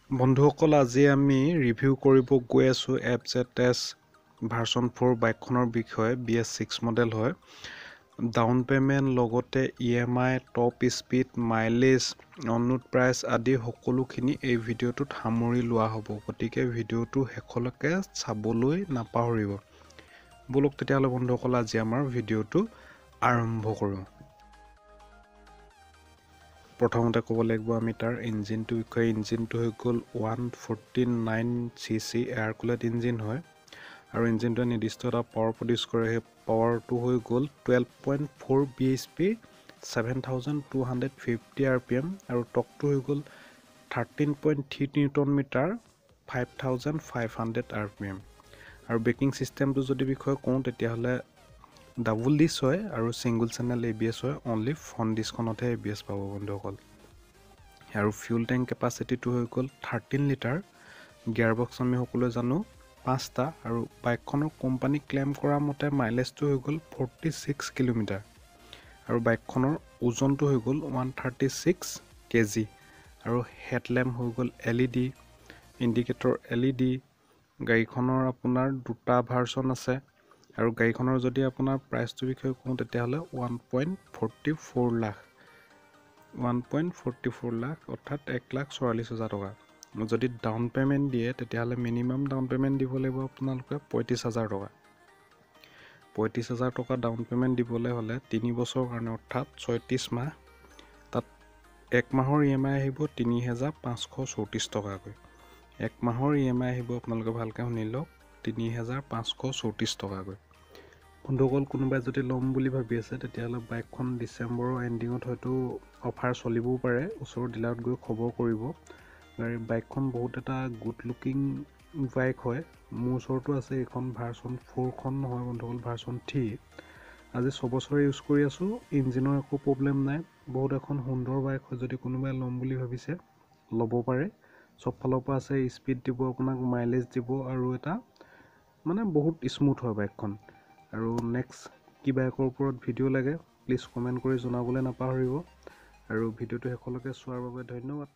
বন্ধুসকল, আজি আমি ৰিভিউ কৰিব গৈ আছোঁ FZS version 4 বাইকখনৰ বিষয়ে। BS6 model হয়। ডাউন পে'মেণ্ট, লগতে EMI, top speed, mileage, on road price আদি সকলোখিনি এই ভিডিঅ'টোত সামৰি লোৱা হ'ব। গতিকে ভিডিঅ'টো শেষলৈকে চাবলৈ নাপাহৰিব। ব'লক তেতিয়াহ'লে বন্ধুসকল, আজি আমাৰ ভিডিঅ'টো আৰম্ভ কৰোঁ। প্ৰথমতে ক'ব লাগিব আমি তাৰ ইঞ্জিনটোৰ বিষয়ে। ইঞ্জিনটো হৈ গ'ল 149 cc air cooled engine হয় আৰু ইঞ্জিনটোৱে নিৰ্দিষ্ট এটা পাৱাৰ প্ৰডিউচ কৰে। সেই পাৱাৰটো হৈ গ'ল 12.4 BHP, 7250 RPM আৰু টৰ্কটো হৈ গ'ল 13.3 newton meter, 5500 RPM। আৰু ব্ৰেকিং ছিষ্টেমটো যদি বিষয়ে কওঁ, তেতিয়াহ'লে ডাবল ডিছ হয় আৰু ছিংগুল চেনেল ABS হয়। অনলি ফ্ৰণ্ট ডিছখনতহে ABS পাব বন্ধুসকল। আৰু ফিউল টেংক কেপাচিটিটো হৈ গ'ল 13 লিটাৰ। গিয়াৰ বক্স আমি সকলোৱে জানো পাঁচটা। আৰু বাইকখনৰ কোম্পানী ক্লেইম কৰা মতে মাইলেজটো হৈ গ'ল 46 কিলোমিটাৰ আৰু বাইকখনৰ ওজনটো হৈ গ'ল 136 কেজি। আৰু হেডলেম্প হৈ গ'ল LED, indicator LED। গাড়ীখনৰ আপোনাৰ দুটা ভাৰ্চন আছে। আৰু গাড়ীখনৰ যদি আপোনাৰ প্ৰাইচটোৰ বিষয়ে কওঁ, তেতিয়াহ'লে 1.44 lakh, 1.44 lakh, অৰ্থাৎ 1,44,000 টকা। যদি ডাউন পে'মেণ্ট দিয়ে, তেতিয়াহ'লে মিনিমাম ডাউন পে'মেণ্ট দিব লাগিব আপোনালোকে 35,000 টকা। 35,000 টকা ডাউন পে'মেণ্ট দিবলৈ হ'লে 3 বছৰৰ কাৰণে, অৰ্থাৎ 36 মাহ, তাত এক মাহৰ EMI আহিব 3534 টকাকৈ। এক মাহৰ EMI আহিব, আপোনালোকে ভালকৈ শুনি লওক, 3534 টকাকৈ। বন্ধুসকল, কোনোবাই যদি ল'ম বুলি ভাবি আছে, তেতিয়াহ'লে বাইকখন ডিচেম্বৰৰ এণ্ডিঙত হয়তো অফাৰ চলিবও পাৰে। ওচৰৰ ডিলাৰত গৈ খবৰ কৰিব। গাড়ী বাইকখন বহুত এটা গুড লুকিং বাইক হয়। মোৰ ওচৰতো আছে এইখন। ভাৰ্চন 4খন নহয় বন্ধুসকল, ভাৰ্চন 3। আজি 6 বছৰে ইউজ কৰি আছোঁ, ইঞ্জিনৰ একো প্ৰব্লেম নাই। বহুত এখন সুন্দৰ বাইক হয়। যদি কোনোবাই ল'ম বুলি ভাবিছে, ল'ব পাৰে। চব ফালৰ পৰা আছে, স্পীড দিব আপোনাক, মাইলেজ দিব আৰু এটা মানে বহুত স্মুথ হয় বাইকখন। আৰু নেক্সট কি বাইকৰ ওপৰত ভিডিঅ' লাগে, প্লিজ কমেণ্ট কৰি জনাবলৈ নাপাহৰিব। আৰু ভিডিঅ'টো শেষলৈকে চোৱাৰ বাবে ধন্যবাদ।